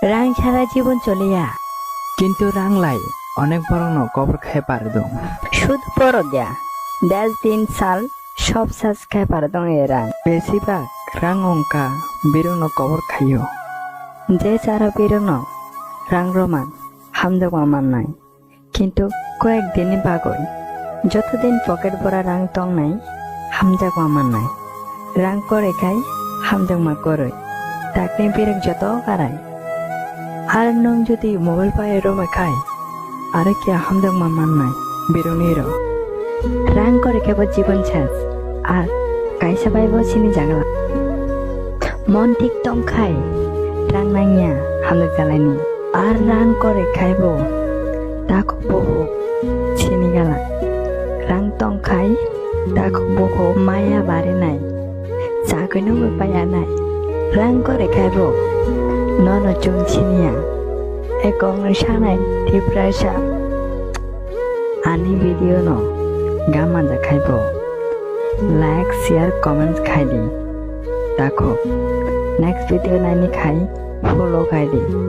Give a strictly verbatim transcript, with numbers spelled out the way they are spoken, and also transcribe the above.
Rang sara jibon choliya. Kintu rang lai onek borokno kobor khai pardung. Sud poro dia. Des din sal sob sas khai pardung e rang. Besibak rang ongka birokno kobor khaio. Je chara birokno rang roman hamjakma mannai. Kintu koyek dinni bagwi joto din pocket bora rang tongnai, hamjakma mannai. Rang koroi khai hamjakma koroi. Takni birok joto karai. Ar nwng jodi mobile pai rwma khai, aro khe hamjakma mannai birokni rw. Rang koroi khe bo jibon ses, ar kaisa bai bo sini jagala. Mon thik tong khai rang nangya hamjak jalaini. Ar rang koroi khai bo takhuk bukhuk sini gala. Rang tong khai takhuk bukhuk maya barinai. Chakwi nungwi paiyanai. Rang koroi khai bo nono chwng siniya. Ekong sanai Tiprasa. Ani video no gam manjak khai bo like, share, comments khai di. Takhuk next video naini khai follow khai di.